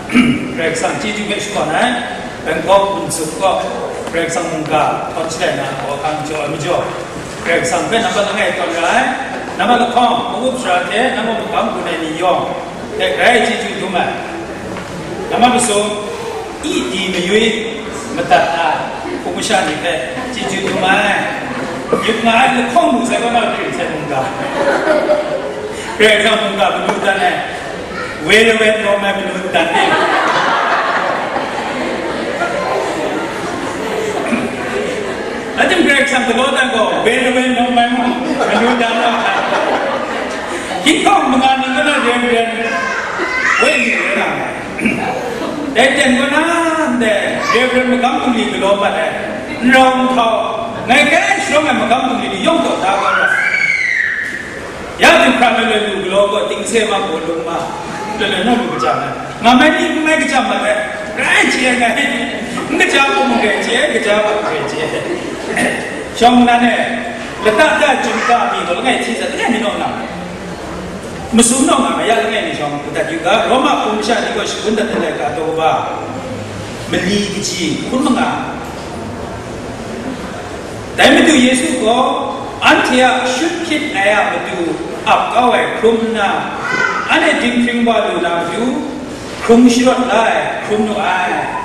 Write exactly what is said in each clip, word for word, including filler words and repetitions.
Karai Kasang chyeju hpe shakawn ai, Bangkok Munzuk kaw Karai Kasang mungga hkawn shalai na, hkawhkam jaw ai majaw, Karai Kasang hpe nambat langai tawn ra ai, nambat lahkawng, mawup sara hte nambat magam gun ai ni yawng hte grai chyeju dum ai. Nambat masum, i di mayui madat ai hpung masha ni hpe chyeju dum ai. Yup nga ai lahkawng lu sai kaw na hkring sai mungga. Karai Kasang mungga manu dan ai. Where where no mai manu dan ni. Atem Karai Kasang galaw dan gaw, where where no mai manu dan na. Hkying hkawng manga ni kaw na Reverend Wei Li rai na. Dai ten kaw na, ndai Reverend magam bungli galaw mat ai, nrau nhtau, ngai kai sharawng ai magam bungli ni yawng taw da kau ra. Ya du hkra lailai lu galaw gaw, ting se ma gaw lung ma, lailai naw lu kaja na, nga mai ni n mai kaja mat ai, rai chye ai ngai, n kaja hpung n rai chye, kaja hpung n rai chye. Shawng nan e, lata da chyum da mi gaw langai hti sat, langai mi naw nga. Masum naw nga, maya langai mi shawng, kadat yu ga, Roma hpung masha ni gaw shangun dat ai laika daw kaba, mali kaji, hkun manga. Dai Madu Yesu gaw, anhte a shut hkyit ai a matu ap kau ai hkrum nna, anhte dinghpring wa lu na matu, hkrung sharawt la ai hkrum nu ai.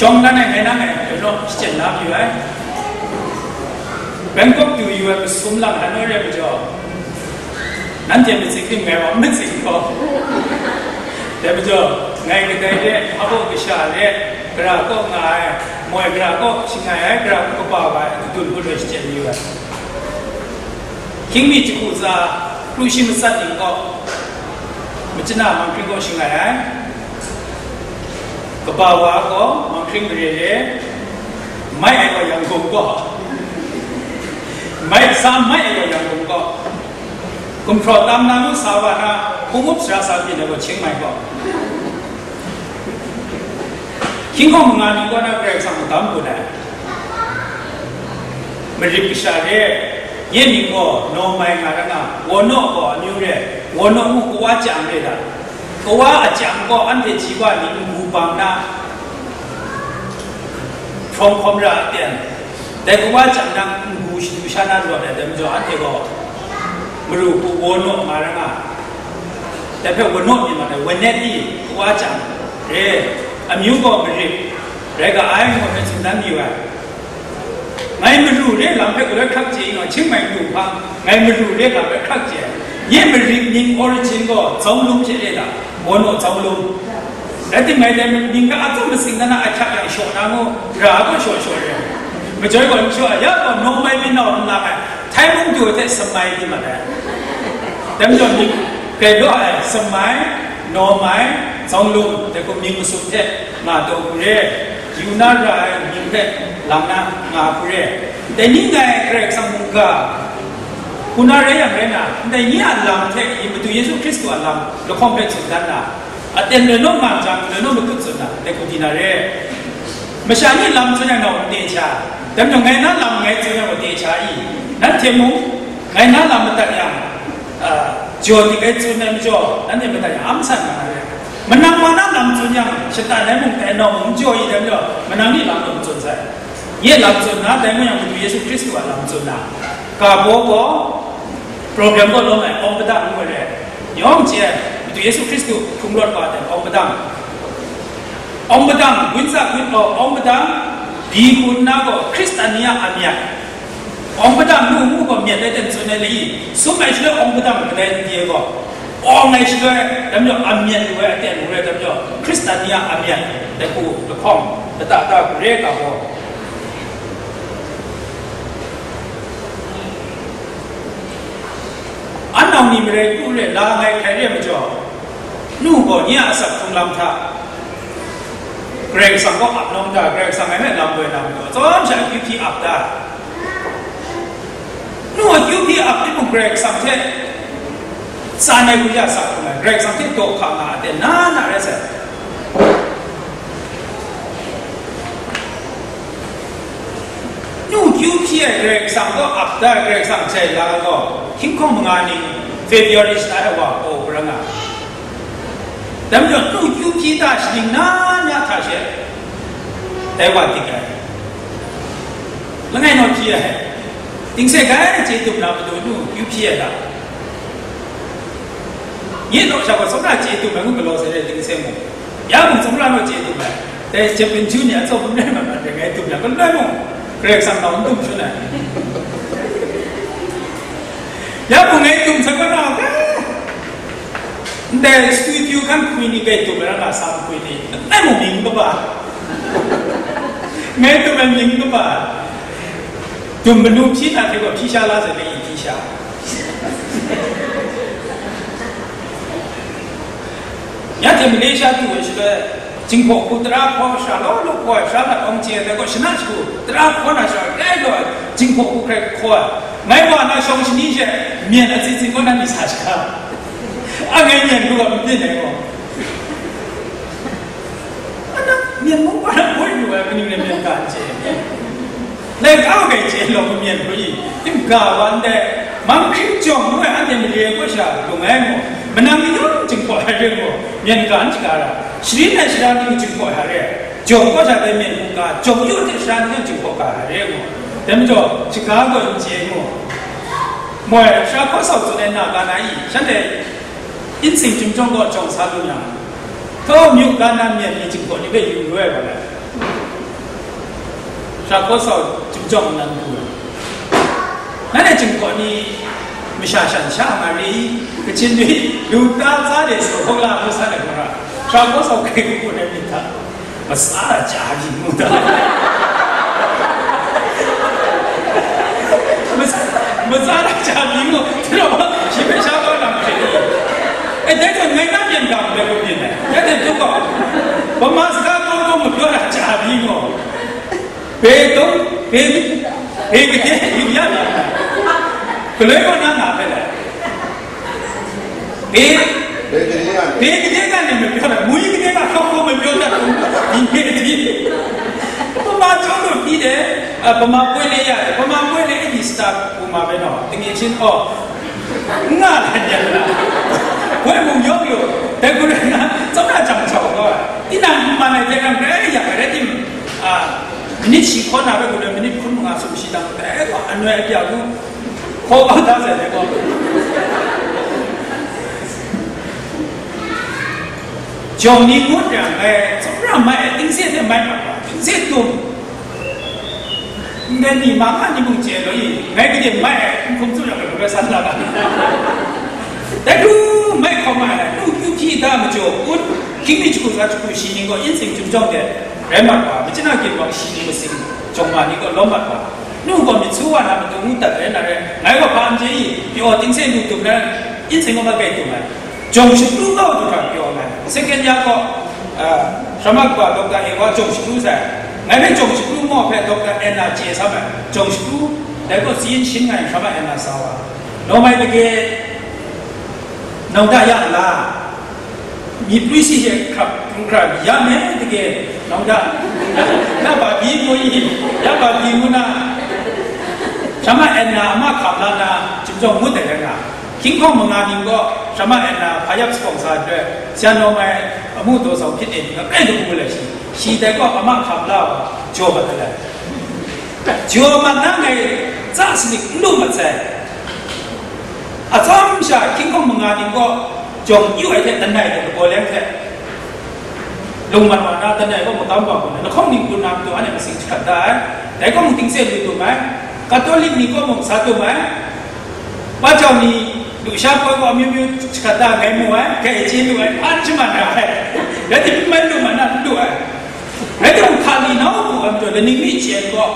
Shawng dan ai ngai nang e, dai naw shachyen la mayu ai. Bangkok du yu ai masum lang hkan oi rai majaw, nanhte matsing hkring ngai wa, matsing gaw. Dai majaw, ngai kadai re, hpabaw kasha re, gara kaw nga ai, moi gara kaw shangai ai, gara kaw kaba wa ai, kadun hpun rai shachyen mayu ai. Hkying mi jahku tsa, kru shi matsat ning gaw, machana manghkring gaw shangai ai. Kaba wa gaw manghkring mare re, mai ai gaw Yangon gaw, mai sa mai ai gaw Yangon gaw, gumhpraw tam na nu sa wa na, hpung up sara sa pyi na gaw Chiang Mai gaw. Hkying hkawng manga ni kaw na Karai Kasang magam gun ai. Marit kasha re, nye mying gaw Naw Mai nga ra nga, Won Naw gaw amyu re, Won Naw mung kawa chyang re da. Kawa a chyang gaw anhte ji wa ni n-gu bang na, hprawng hkawm ra a ten, dai kawa chyang nang n-gu shadu sha na rawt ai, dai majaw anhte gaw maru hku Won Naw nga ra nga, dai hpe Won Naw myit ma dai, Wennet i kawa chyang re, amyu gaw Marit rai ga ai, ngu ai hpe tsun dan mayu ai. Ngai maru re lam hpe galoi hkrak chye yu nga, Chiang Mai du hpang, ngai maru re lam hpe hkrak chye ai. Nye Marit mying origin gaw Zhonglum hte re da, Won Naw Zhonglum. Rai timung, dai mying hpe a tsawm masing na na ahkyak yang shaw na mu, ra gaw shaw shaw re. Majoi gaw n shaw ai, ya gaw Naw Mai myit nau n lang ai, Htai mung du ai hte Samai di mat ai. Dai majaw myit grai law ai, Samai, Naw Mai, Zhonglum, dai hku mying masum hte nga taw hku re, yu na ra ai mying hpe lang na nga hku re. Dai ni ngai Karai Kasang mungga hku na rai yang rai na, ndai ni a lam hte i Madu Yesu Hkristu a lam lahkawng hpe tsun dan na, aten rai naw nga jang, rai naw mahkut tsun na, dai hku di na re. Masha ni lam tsun yang gaw n te hkya, dai majaw ngai na lam ngai tsun yang gaw te hkya i? Nanhte mung ngai na lam madat yang, a, jaw dik ai tsun ai majaw, nanhte madat yang a masan nga na re. Manang ma na lam tsun yang, shatan ai mung, dai nawng mung n jaw i, dai majaw, manang ni lam gaw n tsun sai. Nye lam tsun na, dai mung yang Madu Yesu Hkristu a lam tsun na, kabaw gaw, program gaw lawm ai, awng padang ngu ai re. Yawng chye ai, Madu Yesu Hkristu hkrung rawt wa ai, awng padang. Awng padang, wunsa hkrit gaw awng padang, bihkun na gaw Hkristan ni a amyat. Awng padang nu ngu gaw myat ai ten tsun ai le i, sum ai shaloi awng padang kadai n di ai gaw, awng ai shaloi, dai majaw amyat lu ai aten ngu rai, dai majaw Hkristan ni a amyat, dai hku lahkawng, lata ta hku re ga gaw, an nau ni marai kru re, la ngai hkrai re majaw, nu gaw nye a asak hkrung lam hta, Karai Kasang gaw ap nawng ta, Karai Kasang ngai hpe lam woi na majaw, tsawm sha akyu hpyi ap ta. Nu akyu hpyi ap timung, Karai Kasang hte tsan ai hku ya sak hkrum ai, Karai Kasang hte daw hka nga ai aten na na rai sai. Nu kyu hpyi ai Karai Kasang gaw ap da ai, Karai Kasang jai la ai gaw, hkying hkawng manga ning February shana ai wa paw pra nga ai. Dai majaw, nu kyu hpyi ta shaning na na hta she, dai wa dik ai. Langai naw hpyi ai. Dingse grai chye tum na matu nu kyu hpyi ai ta? Nye naw sha gaw tsawmra chye tum ai ngu galaw sai de, dingse mung. Ya mung tsawmra naw chye tum ai. Dai Japan ju ni a tsawm n rai mat mat de, ngai tum yang, galoi mung, Karai Kasang nau n tum shun ai. Ya mung ngai tum sa gaw na, ndai studio hkan hpwi ni, ngai tum ai ra nga sa hpwi ni, ngai mung mying kaba. Ngai tum ai mying kaba. Dum manu hpyi na hte gaw hpyi sha la sai, ngai hpyi sha. Ya hte Malaysia du ai shaloi, Jinghpaw hku tara hkaw shara law law hkaw ai, shara lat awng chye ai, dai gaw shana shagu tara hkaw na shara grai law ai, Jinghpaw hku hkrai hkaw ai. Ngai wa na shawng shani she, myen a tsin tsin kaw na myit sa shaga. A ngai myen hku ga n byin ai gaw. Anang myen mung wa na boi lu ai, kaning rai myen ga n chye ai. Laika wa kai chye law, myen hku i, tim ga wa ndai, mang hkring jawng ngu ai, anhte mare ai kaw sha lung ai mu, manang ni yawng Jinghpaw ai re mu, myen ga n shaga ra, sharin ai sara ni Jinghpaw ai re, jawng kaw sha dai myen hku ga, jawng yu hte sara ni yawng Jinghpaw ga ai re mu, dai majaw, shaga gaw n chye mu. Moi, sara hkaw sau tsun ai na ga na i, shanhte, Insing chyum jawng gaw jawng sa lu yang, htaw myu ga na myen ni Jinghpaw ni hpe yu lu ai wa ai. Sara hkaw sau chyum jawng nnan du ai. Nanhte Jinghpaw ni masha shan sha nga re i, Kachin ni lu ta tsa de su hkawng la hkawng san ai hkawng ra, sara hkaw sau hkrai hku hku ai myit hta, Matsa ra ja byin ngu ta. Matsa, matsa ra ja byin ngu. Hti rau, shi hpe sha kau na hte ni. E, dai gaw ngai na myen ga ndai gaw byin ai. Ya dai du gaw, Bama saga kau kau mapyaw ra ja byin ngu. Pe dum, pe, pe gade yu ya na. Galoi gaw na nga hpe lai. Pe, ဘယ်ကလေးကလဲ pe gade ka ne mapyaw na, mui gade ka hkawk hkawk mapyaw na, di pe di. Bama chyawm lu hpyi de, a, Bama poi le ya de, Bama poi le di sta pu ma bai naw, tingye chin aw. Nga la ya la. Woi mung yawng lu, dai gaw rai na, tsawm na jang jau gaw ai. Tinang n man ai hte rang rai ya rai tim, a, minit shi hkaw na bai gaw rai, minit hkun manga sum shi dang, dai gaw anoi a pya gu, Hkaw kau da sai dai gaw, jawng ni ngut yang, ngai tsawmra mai ai, tingse hte mai mat wa, tingse tum. Ndai ni ma nga ni mung chye law i, ngai gade mai ai, n hkum tsun yang, ngai san la ga. Dai du mai hkawm ai, lu kyu hpyi da majaw, ut, hkying mi jahku tsa jahku shi ni gaw, insing chyum jawng de rai mat wa, machyin a ginwang shi ni masing, jawng ma ni gaw lawm mat wa. Nu gaw myit su wa na matu ngu dat rai na rai, ngai gaw hpa n chye i, pyaw tingse lu tum na, insing gaw mabai tum ai. Jawng shapru kau du hkra pyaw ai. Second ya gaw, ah, Sramag wa Doctor Ewa jawng shapru sai. Ngai hpe jawng shapru maw hpe Doctor Anna chye sa ai. Jawng shapru, dai gaw si yin shin ngai Sramag Anna sa wa. Nawmai lage, nau da ya la. Myi prwi si hte hkrap hkrung hkra ya me dage, nawng da, na ba byi ngu i, ya ba byi ngu na, Sramag Anna a ma hkam la na, chyum jawng ngut ai rai nga, hkying hkawng manga ning gaw, Sramag Anna hpa yap sa hkawng sa ai, sha nawmai amu daw sau hpyit e ni, grai dagu lai shi, shi dai gaw a ma hkam la wa, jaw mat ai. Jaw mat na ngai tsa sadik n lu mat sai. Atsawm sha hkying hkawng manga ning gaw jawng yu ai hte lanai hte lagaw leng hte lung mat wa na, lanai gaw magam wa hku na, lahkawng ning gun na matu anhte masing jahkrat da ai. Dai gaw mung tingse lu dum ai, Katolik ni gaw mung sa dum ai. Wa jau ni lusha poi gaw amyu myu jahkrat da ngai mu ai, kai chye lu ai, hpa n shaman ra ai. Rai timung, mai lu mat na n lu ai. Rai timung, hka li nau hku ai majaw, laning mi chyen gaw,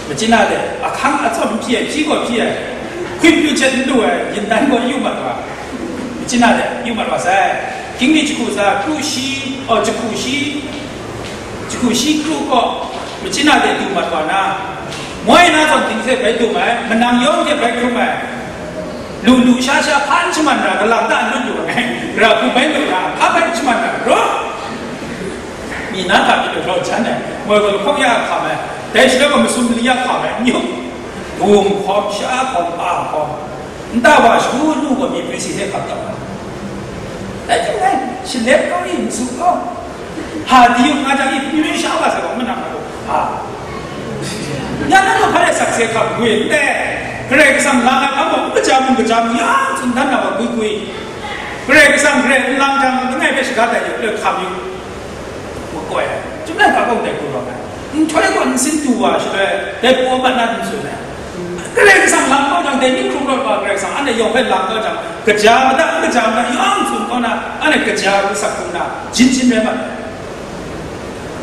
machyin a de, ahkang atsawm hpyi ai, hpyi gaw hpyi ai, hkrit pyu htet n lu ai, yin dan gaw yu mat wa, machyin a de, yu mat wa sai. Hkying mi jahku tsa, kru shi, oh, jahku shi, jahku shi kru gaw, machyin a de du mat wa na, moi na zawn ting hte bai dum ai, manang yawng hte bai hkrum ai, lu lu sha sha hpa n shaman ra, galang ta n lut lu ai, ra hku bai lu na, hpa bai n shaman ra, raw, mi na hta mi lu raw jan ai, Hoi gaw lahkawng ya hkam ai, dai shaloi gaw masum mali ya hkam ai, n-yu, dum hkawm, sha hkawm, pa hkawm, nta wa shagu nu gaw myi prwi si hte hkam tam ai. Dai hte maren, shalep kau i, n su kau, ha di yu nga jang i, myi sha wa sa gaw, manang gaw, ha. Ya na gaw hpa de sakse hkam gwi, ndai, Karai Kasang lang ai hkam gaw, n kaja mu, n kaja mu, ya tsun dan na wa gwi gwi. Karai Kasang hkrai n lang jang, langai hpe shaga tai yu, le hkam yu. Makoi ai. Chyum laika gaw dai hku rawng ai. Nhtoi gaw nsin du wa shaloi, dai pawng mat na n tsun ai. Karai Kasang lam kau jang, dai ning hkrum rawt wa Karai Kasang, anhte yawng hpe lam kau jang, kaja mada, n kaja mada, yawng tsun kau na, anhte kaja hku sak hkrum na, jin jin rai mat ai.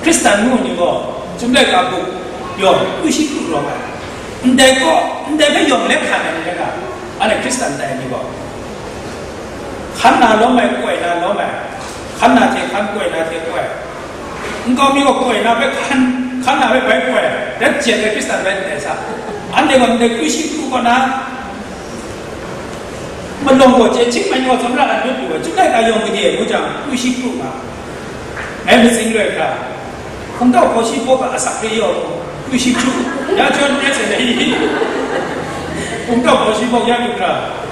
Hkristan ngu ni gaw, Chyum laika buk yawng, kru shi kru rawng ai. Ndai gaw, ndai hpe yawng let hkan ai ni rai nga, anhte Hkristan tai ni gaw. Hkan na lawm ai, koi na lawm ai, hkan na hte hkan, koi na hte koi. Nkau mi gaw koi na hpe hkan, hkan na hpe bai koi, rat jet ai Hkristan rai ndai sa. Anhte gaw ndai kru shi kru kaw na, malawng gaw chye, Chingmai ni gaw tsawmra an lut lu ai, Chyum laika yawng gade ngu jang, kru shi kru nga. Ngai matsing loi hkra, hkungtau hpaw shi hpaw ga asak hpe yaw, kru shi hkru, ya jawn rai sai dai i? Hkungtau hpaw shi hpaw ya lu hkra,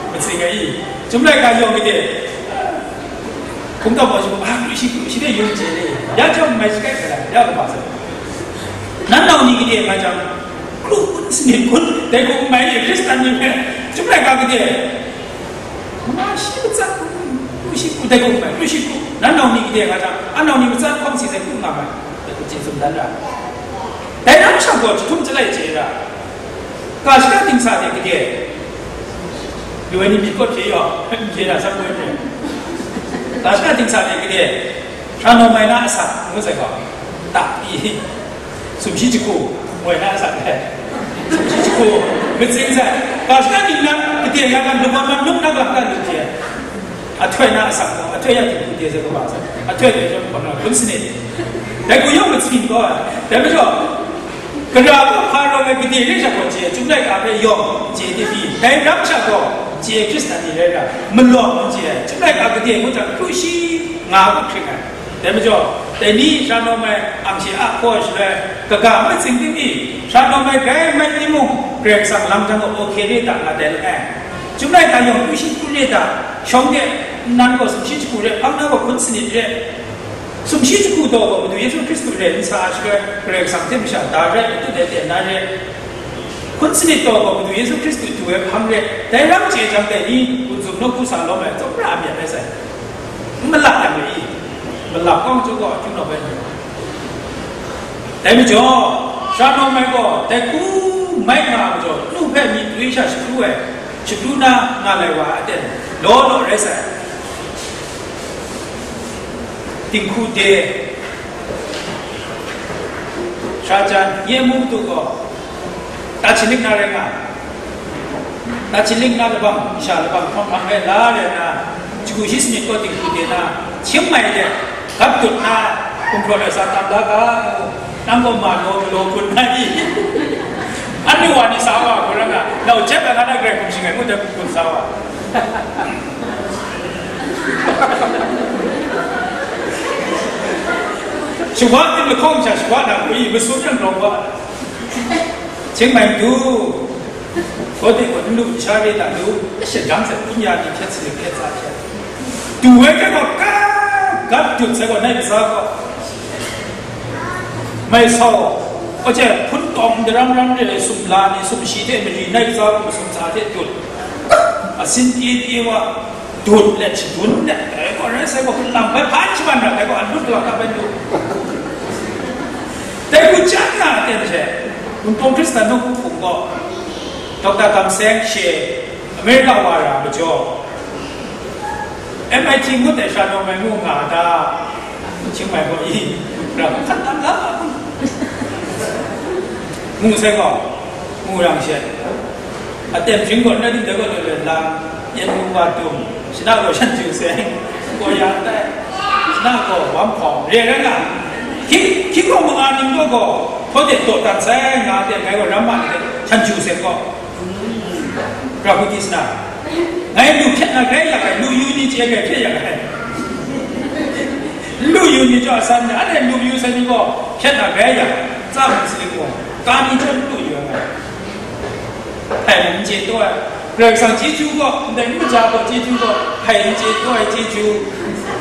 matsing ai i? Chyum laika yawng gade, hkungtau hpaw shi hpaw, a, kru shi hkru, shi de yung chye ni, ya jawn mai shakai hkra, ya kaba sai. Nan nau ni gade nga jang, kru kun, sanit kun, dai hku n mai i, Hkristan ni hpe, Chyum laika gade, Nga shi matsat, kru shi kru, dai gaw mai, kru shi kru, nan nau ni gade nga jang, an nau ni matsat hkawm si sai kru nga mai, dai gaw chye tsun dan ra. Dai ram shang gaw jahtum jalai chye ra, ga shada dingsa de gade, lu ai ni myit kawt hpye yaw, n hpye na san poi hpye, ga shada dingsa de gade, hkra nawng mai na asak, ngu sai gaw, tak i, sumshi jahku, moi na asak ai. Sumshi jahku, matsing sai, ga shada ningnan, gade ya kan, lubawm man lung na lam kan lu hte, ahtoi na asak gaw, ahtoi ya hte gade sai kaba sai, ahtoi hte chyawm hkawm na, kun sanit. Dai gaw yawng matsing gaw ai. Dai majaw, gara gaw hpa rawng ai gade re sha gaw chye, Chyum laika hpe yawng chye de pyi, dai ram sha gaw chye Hkristan ni rai ra, malawng n chye ai, Chyum laika gade ngu jang, kru shi nga hku hkring ai. Dai majaw, dai ni sha nawng ai ang she a hkaw ai shaloi, kaga matsing tim i, sha nawng ai grai mai timung, Karai Kasang lam jang gaw, ok re ta nga dai langai. Chyum laika yawng kru shi kru re ta, shawng de, nnan gaw sumshi jahku re, hpang na gaw hkun sanit re, sumshi jahku taw gaw Madu Yesu Hkristu re, n sa ai shaloi, Karai Kasang hte masha da rai, atut ai ten na re, hkun sanit taw gaw Madu Yesu Hkristu du ai hpang re, dai ram chye jang dai ni, kun zum nawku sa lawm ai, tsawmra a myat rai sai. N malap yang le i, malap kawng chyawm gaw, akyu nau bai lu. Dai majaw, sha nawng mai gaw, dai hku mai nga majaw, nu hpe myit gwi sha shakru ai, shakru na nga lai wa a aten, law law rai sai. Dinghku de, sha jan, nye mu matu gaw, ta chinik na rai nga, ta chinik na labang, masha labang hpang hpang rai la rai na, jahku shi sanit kaw dinghku de na, Chingmai de, gap dut na, gumhpraw ai sa tam la ga, nang gaw ma law, law kun na i? Anhte wa ni sa wa, hku rai nga, nau jep ai nga na grai hkum shing ai ngut ai hkum sa wa. Shawa tim lahkawng sha shawa na hku i, masum yang rawng wa. Chingmai du, kawde gaw n lu, sha re ta lu, shadang sai, hpun ya ni hpyet sa, hpyet sa hpyet. Du ai hte gaw, ka, gap dut sai gaw, nai kaza gaw, mai sau, aw hte hpun tawng daram ram re ai sumla ni, sumshi hte mali, nai kaza gaw masum sa hte dut, asin pyi pyi wa, dut let, shadun let, dai gaw rai sai gaw, hpun lam bai hpan shaman ra, dai gaw, an lut ga, ka bai lu. Dai hku chyang na aten hte, Wunpawng Hkristan nawku hpung gaw, Doctor Kam Seng she America wa ra majaw, M I T ngut ai sha nawng ai ngu nga a ta? Chingmai gaw i, ra hkan tam la, ngu sai gaw, ngu rang she, aten hpring gaw, na ding dai gaw, loi loi lang, yan ngu wa dum, shana gaw shan ju seng, gaw ya tai, shana gaw wam hkawng, re rai nga, hkying, hkying gaw manga ning gaw gaw, htaw de taw dat sai nga, aten ngai gaw ram ma ni hte, shan ju seng gaw, Rahudi sana, ngai lu hpyet na grai yak ai, lu yu ni chye grai hpyet yak ai. Lu yu ni chyawm a san ni, anhte lu yu sai ni gaw, hpyen na rai yang, tsa hpung sadik gaw, ka ni chyawm lu yu ai. Hpai n chye taw ai. Karai Kasang chyeju gaw, ndai n maja gaw chyeju gaw, hpai n chye taw ai chyeju,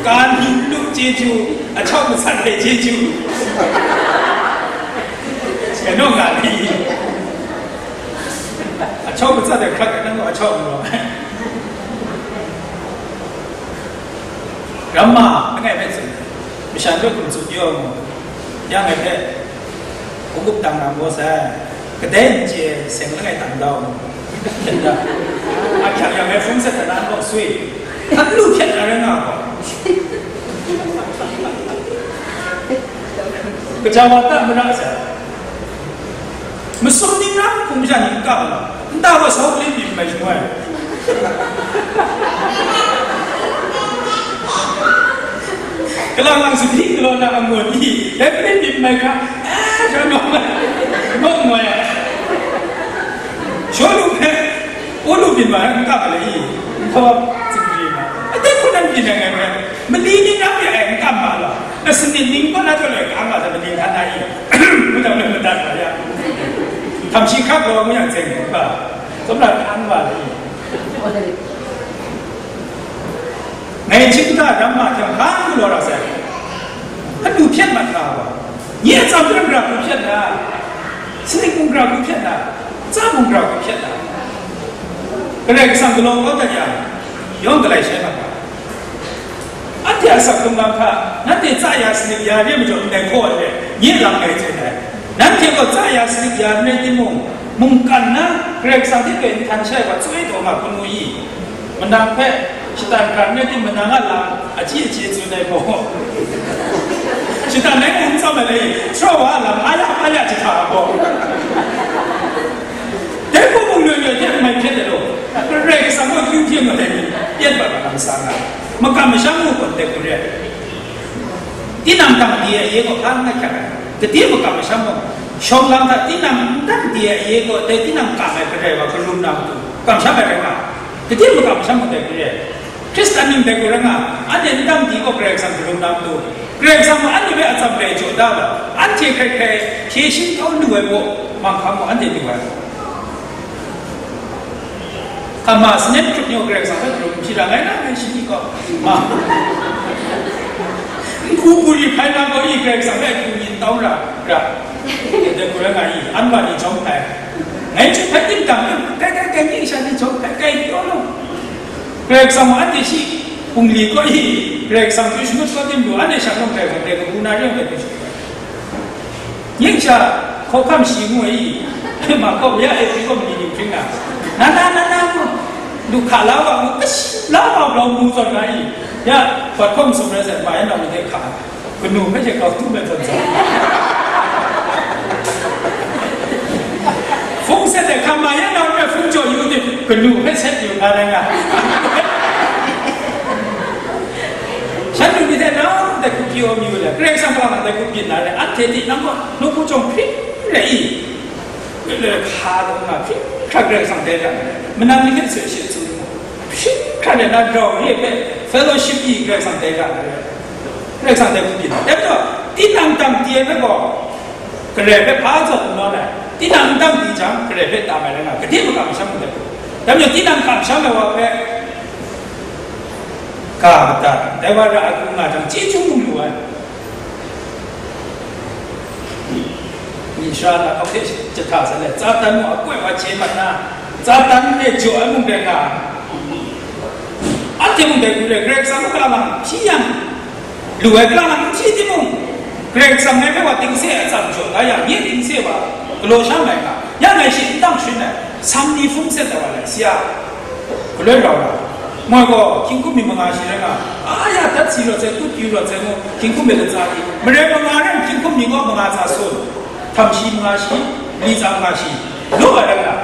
ka ni lu chyeju, ahkying matsat ai chyeju. Kanu nga ni. Ahkying matsat ai hkrat ai, nang gaw ahkying n rawng ai. Ramma, langai hpe tsun, masha n rawt hkum tsun yaw mu, yang ai hpe, hkunggup dang na maw sai, kadai n chye seng langai dang da u mu, hpyen da, ahkyak yang ai hpung set na n gaw sui, hkan lu hpyen na rai nga gaw, kaja wa ta mara sai. Masum ning ram hpung masha ni n kam ai, nta gaw sau hpring byin mai shangai. Kalang lang sahpyi galaw na angun ni, dai hpring byin mai hkra, eh, sha nawng ai, nawng ngoi ai. Shawlu hpe, Pawlu byin mai n kam ai le i, nhtawm, tsin ri ma, adai hku nan byin ai ngai hpe, mali ning ram ya ai n kam ma law, asanit ning kaw na jaw lai ka nga sai, mali hkan na i, mudam le madat wa ya. Htam shi hkrak law ngu yang tseng ba, tsawmra hkan wa le i. Ngai hkying hta ram ma hkyang hkan galaw ra sai. Hkan du hpyen mat nga wa. Nye a tsam hpe gara hku hpyen na, sanit mung gara hku hpyen na, tsa mung gara hku hpyen na, Karai Kasang galaw kau dat yang, yawng galai shai mat ga. Anhte a asak hkrung lam hta, nanhte tsa ya sanit ya re majaw ndai hkaw ai hte, nye lam ngai tsun ai. Nanhte gaw tsa ya sanit ya n rai timung, mungkan na Karai Kasang hte pyi nhtan shai wa tsoi taw nga hkrum mu i? Manang hpe shatan hkra n rai tim, manang a lam achyi achyi tsun ai gaw, shatan rai mung n tsawm ai le, sara wa a lam aya aya jahta ai gaw, dai hku mung loi loi hte n mai hpyen ai law, Karai Kasang gaw kyu hpyi mat ai ni, pyen bat wa lam sa nga ai. Makam masham mung gaw dai hku re ai. Tinang dang di ai ye gaw hpa n hkyak ai. Gade makam masham mung, shawng lam hta tinang n dang di ai ye gaw, dai tinang kam ai Karai wa kalum na matu, kamsham ai rai nga, gade makam masham mung dai hku re ai. Hkristan ning dai hku rai nga, anhte n dang di gaw Karai Kasang kalum na matu, Karai Kasang gaw anhte hpe atsam rai jaw da ai, anhte hkrai hkrai hpye shingtau lu ai gaw, manghkang gaw anhte lu ai. Hkama sanit hkrup ni gaw Karai Kasang hpe hkrup n hpyi ra ngai na, ngai shani gaw ma. N hku buri hpai na gaw i Karai Kasang hpe hkru yin tau ra, ra. Dai hku rai nga i, anwa ni jawm hpai. Ngai chyum hpai tim dang, kai, kai, kai, nye sha ni jawm hpai, kai pyaw law. Karai Kasang gaw anhte shi bungli gaw i, Karai Kasang hpe shangut kau tim lu, anhte sha nawng Karai Kasang dai kabu na re ai hpe hkru shangut ai. Ning sha, hkawhkam shi ngu ai i, ma kaw ya e, hpyi kaw mali ning hpring na, na, na, na, na, ngu, lu hka la wa, ngu, kashi la wa, blau mu zawn na i, ya, bat hkawm sum rai sai, ma yan nau ni de hka, kanu hpe she grau tu me zawn zawn. Hpung set ai hkam ma yan nau hpe hpung jaw yu ni, kanu hpe set yu na rai nga. Shan lu ni hte nang dai hku pyi awm yu le, Karai Kasang hpa nang dai hku byin na re, anhte tinang gaw nawku chyawm hpring re i, le hka taw nga hpring hkra Karai Kasang dai ra ai, manang ni hpe soi she tsun mu, hpring hkra re na rau re hpe fellowship i Karai Kasang dai ra ai, Karai Kasang dai hku byin na. Dai majaw, tinang dang di ai hpe gaw, Karai hpe hpa zawn n nawn ai, tinang n dang di jang, Karai hpe tam ai rai nga, gade makam masham n dai hku. Dai majaw, tinang kamsham ai wa hpe, ga madat, dai wa ra ai hku nga jang, chyeju mung lu ai. Myi sara na hkap hte jahta sa let, Satan mung akoi wa chye mat na, Satan e jaw ai mung rai nga, anhte mung dai hku re, Karai Kasang mung kalang lang hpyi yang, lu ai kalang lang n hti timung, Karai Kasang ngai hpe wa tingse ai atsam jaw da yang, nye tingse wa galaw sha mai nga, ya ngai shi n dang sharin ai, sam ni hpung set ai wa lai, sia, galoi rau na, moi gaw, hkying hkum mi manga shi rai nga, a ya dat si rawt sai, kut yu rawt sai ngu, hkying hkum mi latsa di, marai manga rai, hkying hkum mi gaw manga tsa sun, htam shi manga shi, li tsa manga shi, law ai rai nga,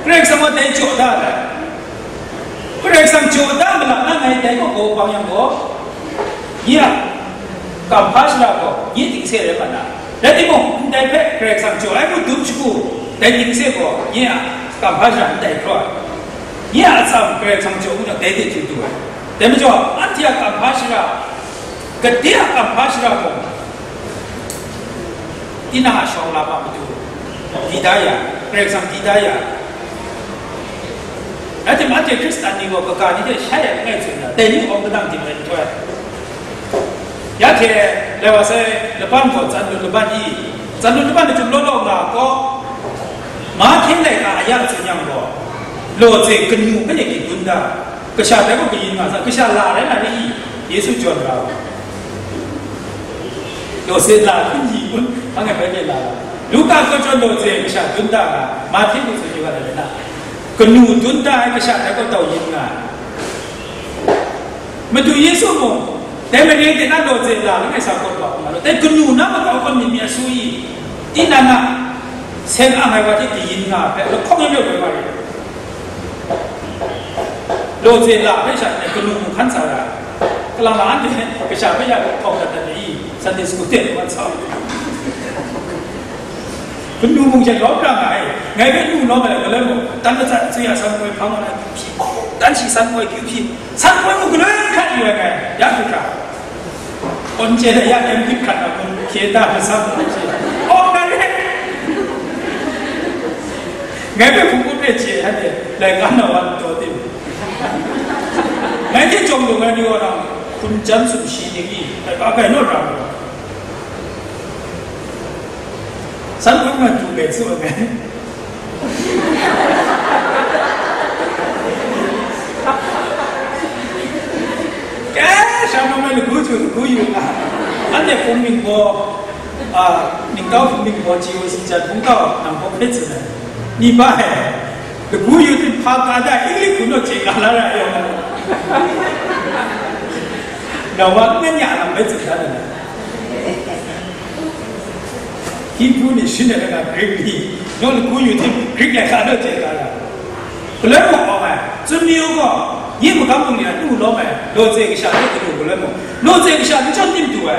Karai Kasang wa dai jaw da ai. Karai Kasang jaw da ma la na ngai dai gaw gaw bang yang gaw, nye a kam hpa shara gaw nye tingse rai mat na. Rai timung, ndai hpe Karai Kasang jaw ai mung dum shagu, dai tingse gaw nye a kam hpa shara n tai hkraw ai. Nye a atsam Karai Kasang jaw ngu jang dai de hte du ai. Dai majaw, anhte a kam hpa shara, Gade a kamhpa shara gaw, tinang a shawng la hpa matu di da ya, Karai Kasang di da ya. Rai timung, anhte Hkristan ni gaw kaga ni hte shai ai langai tsun ya, dai ni awng kadang tim ai nhtoi. Ya hte, lai wa sai, laban gaw tsan dun laban i, tsan dun laban lachyum law law nga gaw, Mahte laika a ya tsun yang gaw, lawze kanu kane hte dun da, kasha dai gaw kayin nga sa, kasha la rai na ri i, Yesu jawn ra u. Lawze la hkun yi kun, hpang e bai de la. Luka kaw jawn lawze kasha dun da nga, Mahte ni tsun yu ga rai na. Kanu dun da ai kasha dai gaw tau yin nga ai. Madu Yesu mung, dai mare de na lawze la langai sa kawt wa hkrum nga law, dai kanu na makau gaw myit mi asu i, tinang a seng ang ai wa hte kayin nga ai hpe lahkawng yan rawt ai wa rai. Lawze la hpe sha nhtoi kanu mung hkan sa ra ai. Kalang la anhte kasha hpe ya hkawng dat dat ai i, Sunday school de wa tsau. Kanu mung hte lawm ra nga ai. Ngai hpe nu lawm ai, galoi mung, dan matsat, tsui a san koi hpang wa na kyu hpyi, dan shi san koi kyu hpyi, san koi mung galoi hkrat yu ai ngai, ya hkrat hkra. Awn chye ai ya, em hkrat na kun, hkye ta, masam na shi. Aw, ngai hpe, ngai hpe hpung hpung hpe chye ai de, laika na wa n taw tim. Ngai hte jawm lu ai ni wa na, hkum jan sumshi ning i, laika gai naw ra mu. San hpung na du bai tsu ai. Kya sha ma mai lagu ju lagu yu nga. Anhte hpung ning gaw, a, ningtau hpung ning gaw G O C jan hpung tau nang hpawk hpe tsun ai. Ni ba ai. Lagu yu tim hpa ka da, English hpung naw hte ka la ra yawng. Nang wa n nyan ya lam bai tsun da na. Hibru ni shin ai langa Grik ni, yawng lagu yu tim Grik laika naw chye da ra. Galoi mung awng ai, tsun mayu gaw, nye magam bungli a nu lawm ai, lawze kasha hte kanu galoi mung, lawze kasha n chyawm tim du ai.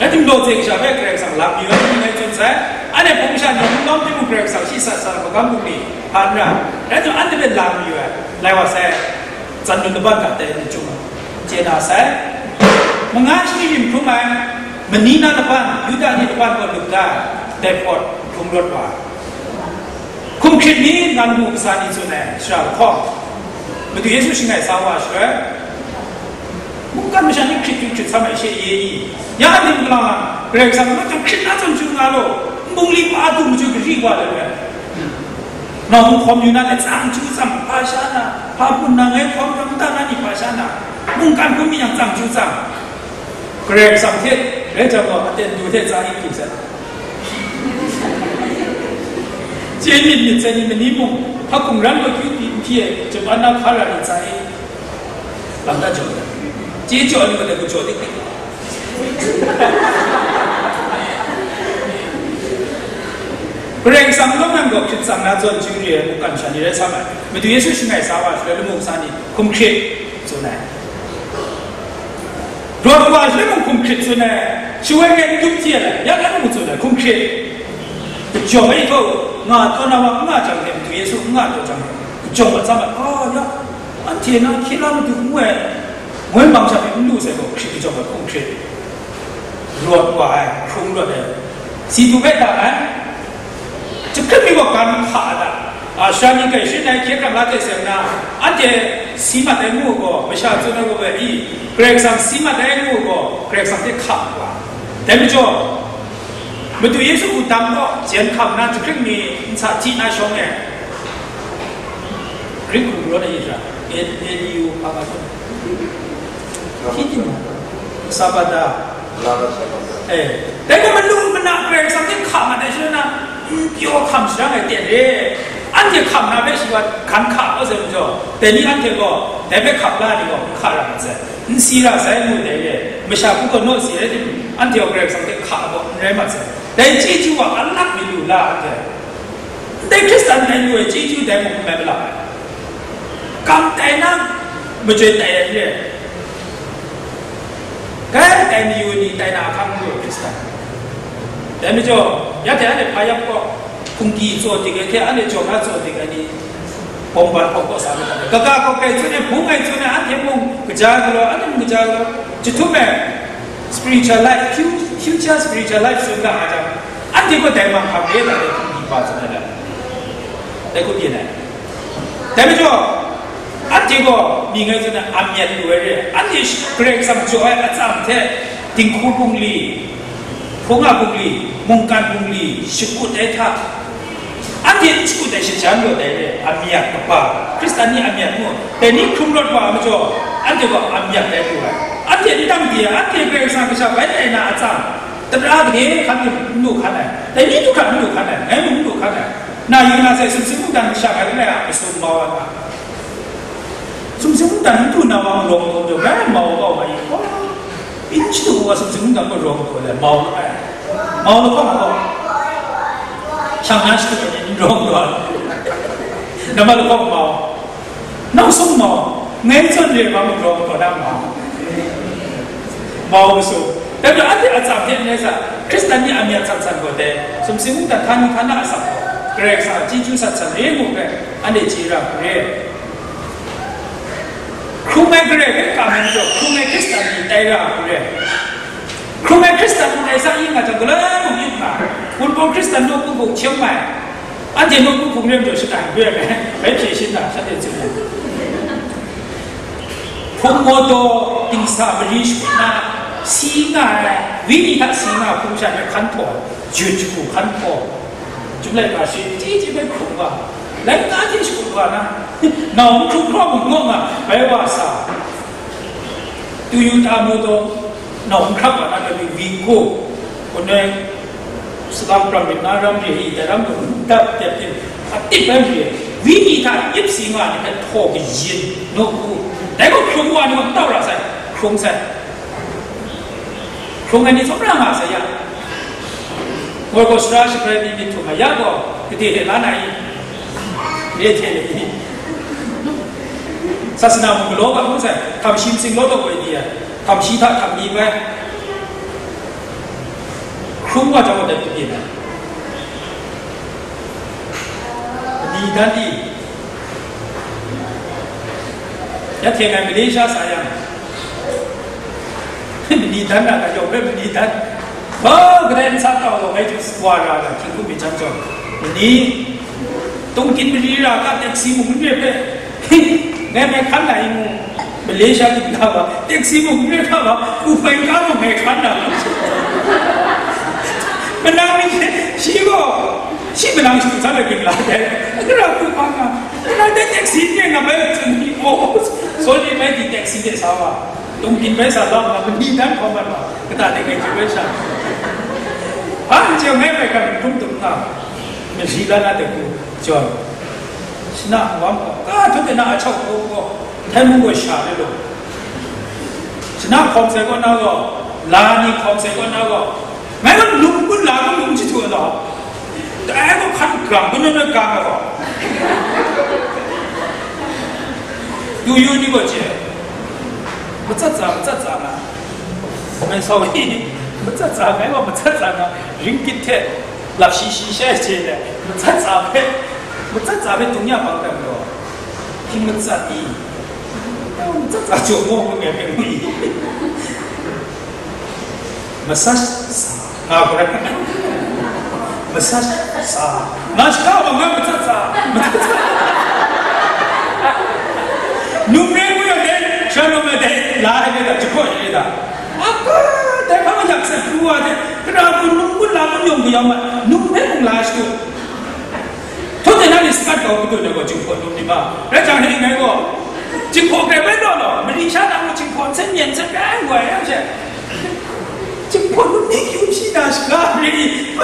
Rai tim, lawze kasha hpe Karai Kasang lam yu ai ni ngai tsun sai, anhte hpung sha ni n lawm timung Karai Kasang shi sat sa ai magam bungli hpa n ra, rai tim, anhte hpe lam yu ai, lai wa sai. Tsan dun laban ga tai ni chyum ai, chye na sai. Manga shani rim hkrum ai, mani na laban, Yuda ni laban gaw lup da ai, dai hpawt hkrum rawt wa ai. Hkum hkrit ni ngan mu kasa ni tsun ai, shara lahkawng, Madu Yesu shangai sa wa shaloi, mungkan masha ni hkrit hkrit hkrit sam ai she ye i, ya ning galang lang, Karai Kasang matu hkrit na tsun chyu nga law, nbung li pa du machyu gari wa ai. Nawng hkawm yu na, tsang chyu tsang, hpa sha na, hpa kun na, ngai hkawm ram ta na ni hpa sha na, mungkan hkrum mi yang tsang chyu tsang. Karai Kasang hte, rai jang gaw, aten du hte tsa yu yu sai. Chye myit myit sai ni mani mung, hpa hkungran gaw kyu di n hpyi ai, jaban na hkara ni tsa yu. Lam ta jaw, chye jaw ai ni gaw dai gaw jaw dik dik. Karai Kasang lawm yang gaw hkrit tsang na zawn chyu re ai mungkan sha ni rai sa ai. Madu Yesu shangai sa wa shaloi lamu kasa ni hkum hkrit tsun ai. Rawt wa shaloi mung hkum hkrit tsun ai. Shawoi ngai n dup hti ai, ya kan mung tsun ai, hkum hkrit. Kajawng e htaw, nga taw na wa n nga jang hte, Madu Yesu n nga taw jang hte, kajawng wa tsam ai, a, ya, anhte na hkye la madu n woi ai, moi mang sha hpe n lu sai gaw, hkrit kajawng ai hkum hkrit, rawt wa ai, hkrung rawt ai, si du hpe da ai, jahkring mi gaw gan hka ai ta, a, sara ni kai sharin ai hkye hkrang la hte seng na, anhte si mat ai ngu gaw, masha tsun ai gaw, i, Karai Kasang si mat ai ngu gaw, Karai Kasang hte hka wa. Dai majaw, Madu Yesu hku dam gaw, jen hkam na jahkring mi nsa hti na shawng e, Grik hku rawt ai yu hkra, A D U hpa nga shawng, hti tim, Sabada. Eh, dai gaw malu mana Karai Kasang hte hka mat ai shawng na, n pyaw hkam sharang ai ten re. Anhte hkam na hpe shi wa hkan hka kau sai majaw, dai ni anhte gaw, dai hpe hkam la ni gaw, n hka ra mat sai. N si ra sai ngu dai re, masha hku gaw naw si rai timung, anhte gaw Karai Kasang hte hka gaw n rai mat sai. Dai chyeju wa alak mi lu la anhte. Ndai Hkristan dai lu ai chyeju dai mung n mai ma la ai. Kam tai na, majoi tai ai re. Kai tai mayu ni tai na ahkang lu ai Hkristan. Dai majaw, ya hte anhte hpa yap gaw, hpungdi tsaw dik ai hte anhte jaw na tsaw dik ai ni, bawng ban hkawk kaw sa myit dai. Kaga hkawk kai tsun ai, bung ai tsun ai, anhte mung kaja galaw, anhte mung kaja galaw, jahtum e, Spiritual life, fu- future spiritual life tsun ga nga jang, anhte gaw dai manghkang re ai dai hpung di wa tsun ai dai, dai hku byin ai. Dai majaw, anhte gaw mi ngai tsun ai, amyat lu ai re, anhte Karai Kasang jaw ai atsam hte dinghku bungli, hpung a bungli, mungkan bungli shakut ai hta, anhte n shakut ai shajan gaw dai re, amyat kaba, Hkristan ni amyat ngu, dai ni hkrum rawt wa ai majaw, anhte gaw amyat dai lu ai. Anhte n dang di ai, anhte Karai Kasang kasha bai ai na atsam, tara gade hkan n lu hkan ai, dai ni du hkrat n lu hkan ai, ngai mung n lu hkan ai. Na yu na sai, sumsing mungdan masha hkrai langai a masum mau ai nga. Sumsing mungdan n du na wa rawng taw jaw, ngai mau kau nga i, oh, n shadu wa sumsing mungdan gaw rawng taw le, mau la ai. Mau lahkawng gaw, shang na shadu ai ni n rawng taw ai. Nambat lahkawng mau, nang sung mau, ngai zawn re ma mung rawng taw na mau. Mau masum. Dai majaw, anhte atsam hte n rai sa, Hkristan ni amyat san san gaw dai, sumsing mungdan htani htana atsam gaw, Karai Kasang a chyeju san san re ngu hpe, anhte chye ra hku re. Hkrung ai Karai hpe kam ai majaw, hkrung ai Hkristan ni tai ra hku re. Hkrung ai Hkristan ni tai sa i nga jang, galoi mung yu nga, Wunpawng Hkristan nawku hpung Chiang Mai, anhte nawku hpung re majaw shatan goi ai, bai hpye shin na, shanhte tsun ai. Hpung maw taw, dingsa mari shakut na, si nga ai, wenyi hta si nga ai hpung sha hpe hkan hpaw, jut jahku hkan hpaw, Chyum laika shi chyi chyi bai hkrung wa, laika hte shakut wa na, nau n hkrung hkraw mung nga nga, bai wa sa. Tuyu ta mu taw, nau n hkrap wa na, W V ko, kun ai, sagang pram myit na ram re i, dai ram mung dap dep tim, a tip bai re, wenyi hta yip si nga ni hpe htaw kayin, nawku, dai gaw hkrung wa ni gaw n tau ra sai, hkrung sai. Hkrung ai ni tsawmra nga sai ya. Moi gaw sara shabrai mi myit htum ai ya gaw, gade hte la na i? Re hte le i? Sasana mung galaw ga hkrum sai, htam shi matsing law law woi di ai, htam shi hta htam ni bai. Hkrung wa jang wa dat kabyin ai. Ni dan i? Ya hte ngai Malaysia sa yang, mani dan na, ka yawng hpe mani dan. Ba, kadai n sa kau gaw, ngai hte wa ra ga, hkying hkum myit jan jaw, mani, tungkin mari ra ga, taxi mung n re hpe, ngai hpe hkan na i mu, Malaysia ting da ba, taxi mung n re hta ba, ku hpai ka mung ngai hkan na. Manang ni hte, shi gaw, shi manang shi sa ai ging la dai, gara ku hpa nga, manang dai taxi n re nga bai tsun ni, oh, sorry, mai di taxi de sa wa. Tungkin bai sa lam na, mani dan hkawm mat ma, kata de ngai chye bai sha. Ha, n chye ngai bai kan hkrum tum nga, mari la na de ku, jaw. Shana wam gaw, ka htu de na a chau ko ko, htai mung gaw sha de lo. Shana hkawm sai kaw na gaw, la ni hkawm sai kaw na gaw, ngai gaw lung kun la kun lung chyu htu na. Dai gaw hkan grang kun na ga na gaw. Du yu ni gaw chye. Matsat tsa, matsat tsa na. Ngai sau i, matsat tsa, ngai gaw matsat tsa na, ringgit hte lap shi shi shai chye le, matsat tsa hpe, matsat tsa hpe dung ya bang dat gaw, hpyi matsat i, matsat tsa jaw maw ngu ngai hpe mu i. Massage sa nga gaw rai. Massage sa. Nga shaka wa nga matsat sa. Matsat sa. Num re ngu yang dai, shalom ai dai, la ai dai, jahpaw ai dai. Apa, dai hpa mayak sa pru wa dai, kara kun num kun la kun yawng kayawm ai, num hpe mung la shadu. Htaw de na ni sakat kau kadu na gaw, Jinghpaw num ni ma. Rai jang, hei ngai gaw, Jinghpaw grai bai law law, mari sha na gaw Jinghpaw nsen myen nsen rai wa yang she. Jinghpaw num ni kyu shi na shaga ri,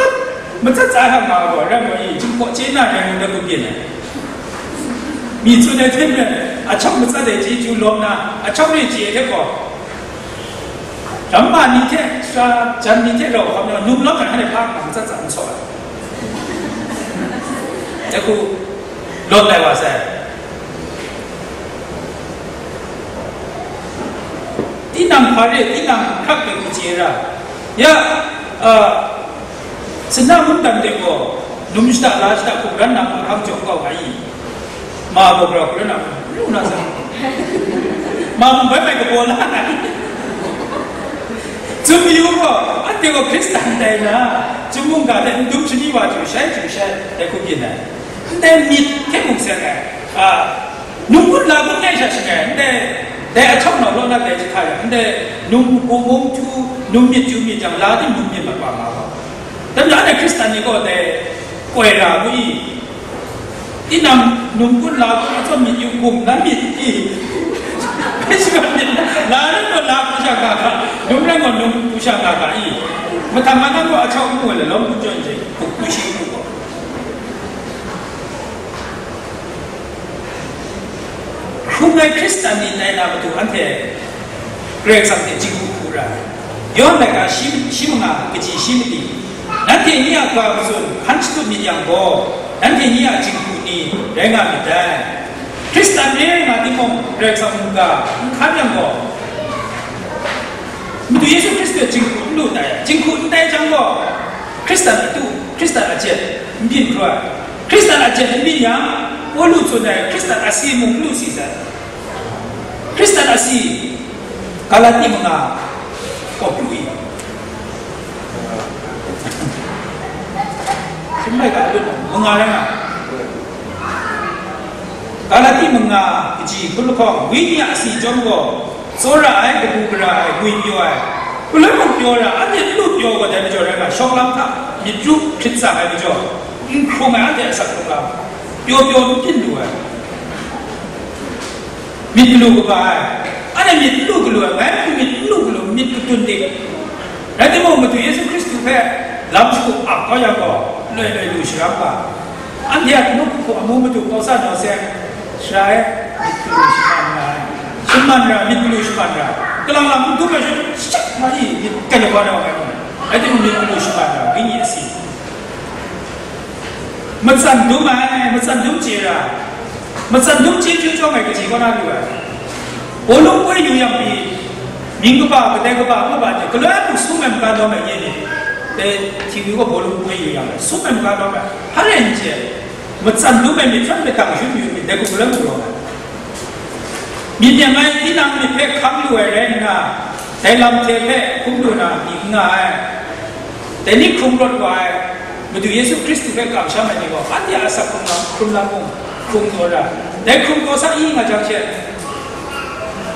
matsat tsa hta nga gaw, rai gaw i, Jinghpaw chye na rai ngu na gun byin ai. Mi tsun ai hte maren, a chawk matsat ai chyeju lawm na, a chawk re chye ai hte gaw, ramma ni hte, sara jan ni hte rau hkam na, num lawm na, hkrai hpa hkam matsat tsa n saw ai. Dai hku lawt lai wa sai. Tinang hpa re, tinang hkrak de hku chye ra. Ya, a, Sina mungdan de gaw, num shada la shada hkungran na hpang hkang jawng kau nga i? Ma gaw grau hkungran na hpang lu na sa. Ma mung bai bai kabaw la na i? Tsun mayu gaw, anhte gaw Hkristan tai na, chyum mungga hte n dum shani wa chyu shai chyu shai dai hku byin ai. Ndai myit hte mung seng ai, a, nunggun la gun ngai sha shangai, ndai, dai ahkyak nau law na dai jahta yang, ndai nung hpung hpung htu, num myit chyu myit jang, la timung myit mat wa nga gaw. Dai majaw, anhte Hkristan ni gaw dai koi ra mu i? Tinang nunggun la gun atsawm myit yu hkum na myit i? Bai shagan myit, la rai gaw la hku sha nga ga, num rai gaw num hku sha nga ga i? Mahtang nga nang gaw ahkyak n mu ai, lawm hku jawn jai, hku hku shi hku gaw. Hkrum ai Hkristan ni tai na matu anhte Karai Kasang hte jinghku hku ra ai. Yawhan laika shi, shi manga kaji shi madi, nanhte nye a ga matsun hkan shatup myit yang gaw, nanhte nye a jinghku ni rai nga myit dai. Hkristan re ai nga timung, Karai Kasang mungga n hkan yang gaw, Madu Yesu Hkristu hte jinghku n lu tai. Jinghku n tai jang gaw, Hkristan atu, Hkristan ajet n byin hkru ai. Hkristan ajet n byin yang, Pawlu tsun ai Hkristan asi mung n lu si sai. Hkristan asi, Galati manga, kawp lu i. Sumai ga lu, manga rai nga. Galati manga kaji hkun lahkawng, Wenyi a asi chyawm gaw, tsawra ai, kabu gara ai, ngwipyaw ai, paloi mung pyaw ra, anhte n lu pyaw gaw dai majaw rai nga, shawng lam hta myit ru hkrit tsang ai majaw, n hkrung ai anhte asak hkrung lam, pyaw pyaw n byin lu ai, myit galu kaba ai, anhte myit n lu galu ai, ngai mung myit n lu galu, myit katun dik. Rai timung, Madu Yesu Hkristu hpe lam shagu ap kau yang gaw, loi loi lu sharam ga. Anhte a nawku hpung amu madu kau sa naw seng, sharai myit galu shaman ra ai. Shaman ra, myit galu shaman ra. Kalang lam n dum ai sha, shak ma i, myit kai laba na wa ai. Rai timung, myit galu shaman ra, Wenyi asi. Matsan dum ai, matsan dum chye ra. Matsan dum chye chyu chyawm ai kaji kaw na lu ai. Bawlung poi yu yang pyi, mying kaba, kadai kaba, n kaba hte, galoi a mung sum ai maga dawm ai nye ni, dai htingnu gaw bawlung poi yu yang, sum ai maga dawm ai, hpa rai n chye ai, matsan dum ai myit hprawt myit dang shun yu myit, dai hku galoi mung rawng ai. Myit nem ai tinang myit hpe hkang lu ai rai nna, dai lam hte hpe hkum lu na myi n nga ai. Dai ni hkrung rawt wa ai, Madu Yesu Hkristu hpe kamsham ai ni gaw, anhte a asak hkrung lam, hkrung lam mung hkrung taw ra, dai hkrung taw sa i nga jang she,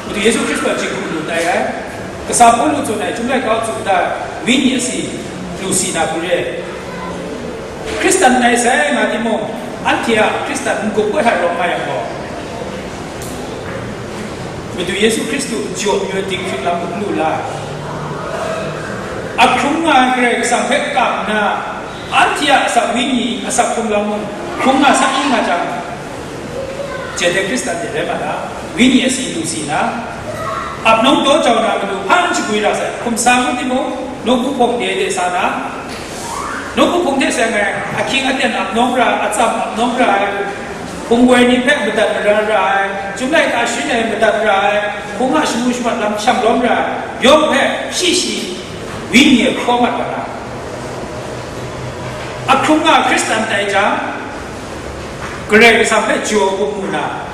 Madu Yesu Hkristu a jinghku lu tai ai. Kasa Pawlu tsun ai, Chyum laika tsun da, Wenyi asi lu si na hku re. Hkristan tai sai nga timung, anhte a Hkristan n-gup koi hta rawng nga yang gaw, Madu Yesu Hkristu jaw n-yu ai dinghpring lam n lu la ai. A hkrung nga ai Karai Kasang hpe kap nna, anhte a asak wenyi, asak hkrung lam mung hkrung nga sa i nga jang, Jete Hkristan de rai ma na, wenyi asi lu si na, ap nawng daw jau na matu hpa n shagwi ra sai, hkum sa ngu timung, nawku hpawng de de sa na, nawku hpung hte seng ai, ahkying aten ap nawng ra, atsam ap nawng ra ai, hpung woi ni hpe madat mara ra ai, Chyum laika shin ai madat ra ai, hpung a shamu shamat lam shang lawm ra ai, yawng hpe shi shi wenyi e hkraw mat wa na, a hkrung nga Hkristan tai jang, Karai Kasang hpe jaw hku mu na,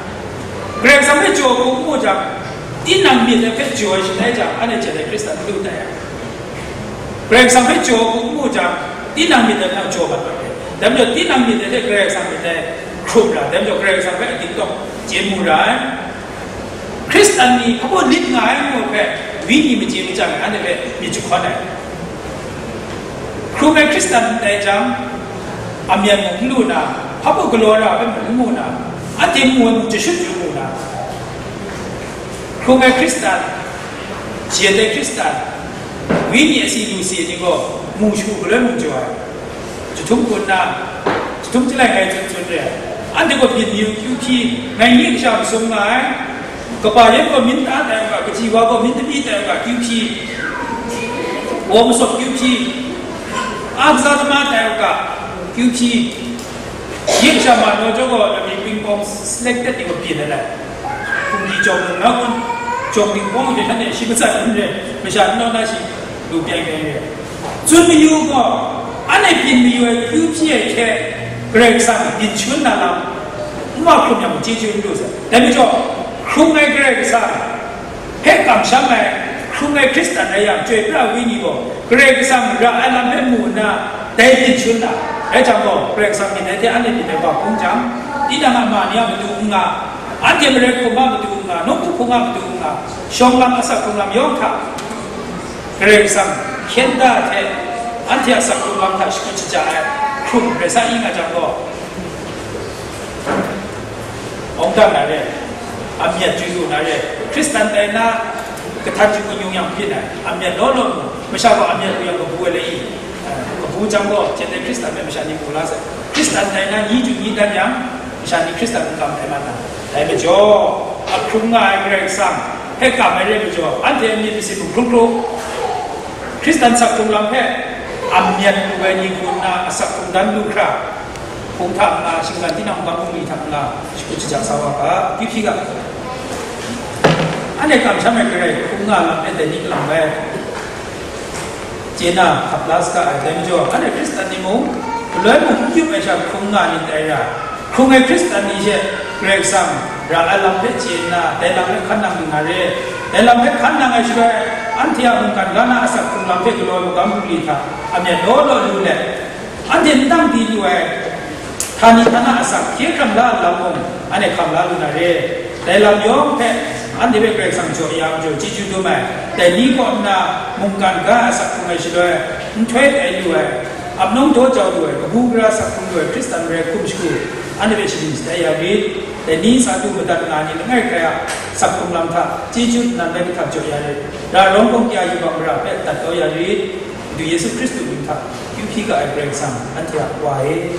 Karai Kasang hpe jaw hku mu jang, tinang myit ai hpe jaw ai shalai jang, anhte jahte Hkristan n lu tai ai. Karai Kasang hpe jaw hku mu jang, tinang myit ai hpe jaw mat ai. Dai majaw, tinang myit ai hte Karai Kasang myit ai hkrup ra, dai majaw, Karai Kasang hpe a dingtawk chye mu ra ai. Hkristan ni hpa baw lit nga ai ngu hpe, wenyi machye machyang ai anhte hpe myit jahkawn ai. Hkrum ai Hkristan ndai jang, amyan mung n lu na, hpa baw galaw ra ai hpe mung n mu na, anhte mu ai mung jashut yu mu na, hkrum ai Hkristan, jahte Hkristan, wenyi asi lu si ai ni gaw, mu shu galoi mung jaw ai. Jahtum kun na, jahtum jalai ngai tsun tsun re ai. Anhte gaw byin mayu kyu hpyi, ngai nye kasha masum nga ai. Kaba yan gaw myit ta tai u ga, kaji wa gaw myit kabyi tai u ga, kyu hpyi. Wa masawp kyu hpyi. A kaza dama tai u ga, kyu hpyi. Nye kasha ma naw jaw gaw, lami pingpong selected ni gaw byin ai lai. Hpungli jawng mung na kun, jawng dingpawng hte htan e shi matsat n re, masha n naw na shi lu pyan pyan re. Tsun mayu gaw, anhte byin mayu ai kyu hpyi ai hte Karai Kasang byin shangun na lam, n wa hkrum yang chyeju n lu sai. Dai majaw, hkrung ai Karai Kasang hpe kamsham ai, Hkung ai Hkristan rai yang, chyoi pra ai wenyi gaw Karai Kasang ra ai lam hpe mu nna, dai byin shangun na, rai jang gaw, Karai Kasang myit dai hte anhte myit dai wa hkung jang, tinang a ma ni a matu n nga, anhte marai hkum a matu n nga, nawku hpung a matu n nga, shawng lam asak hkrung lam yawng hta, Karai Kasang hkyen da hte, anhte asak hkrung lam hta shakut shaja ai hkrum rai sa i nga jang gaw, awng dan na re, amyat chyu lu na re, Hkristan tai na, kahtan chyu kanyung yang byin ai, amyat law law lu, masha gaw amyat lu yang kabu ai le i, eh, kabu jang gaw, jeng ai Hkristan hpe masha ni mu la sai. Hkristan tai na, nyi chyu nyi dan yang, masha ni Hkristan n kam ai mat na. Dai majaw, a hkrung nga ai Karai Kasang hpe kam ai re majaw, anhte a myit masin hkrung hkrung, Hkristan sak hkrung lam hpe amyat lu ai ni hku nna asak hkrung dan lu hkra, hpung hta n-ga, shinggan tinang bang bungli hta n-ga, shakut shaja sa wa ga, akyu hpyi ga. Anhte kamsham ai Karai hkrung nga lam hpe dai ni kalang bai chye na hkap la saga ai. Dai majaw, anhte Hkristan ni mung, galoi mung n yup ai sha hkrung nga myit dai ra, hkrung ai Hkristan ni she Karai Kasang ra ai lam hpe chye nna, dai lam hpe hkan nang lu na re. Dai lam hpe hkan nang ai shaloi, anhte a mungkan ga na asak hkrung lam hpe galaw ai magam bungli hta amyat law law lu let, anhte n dang di lu ai htani htana asak hkye hkrang la ai lam mung, anhte hkam la lu na re. Dai lam yawng hpe anhte hpe Karai Kasang jaw ya majaw chyeju dum ai. Dai ni kaw nna mungkan ga ai asak hkrung ai shaloi, nhtoi tai lu ai, ap nawng daw jau lu ai, kabu gara asak hkrung lu ai Hkristan marai hkum shagu, anhte hpe shadim shatai ya rit. Dai ni sa du madat nga ai ni langai hkrai a asak hkrung lam hta chyeju nan rai kahtap jaw ya rit. Ra rawng hkawng kya yubak mara hpe dat kau ya rit. Madu Yesu Hkristu mying hta, akyu hpyi ga ai Karai Kasang, anhte a Wa e.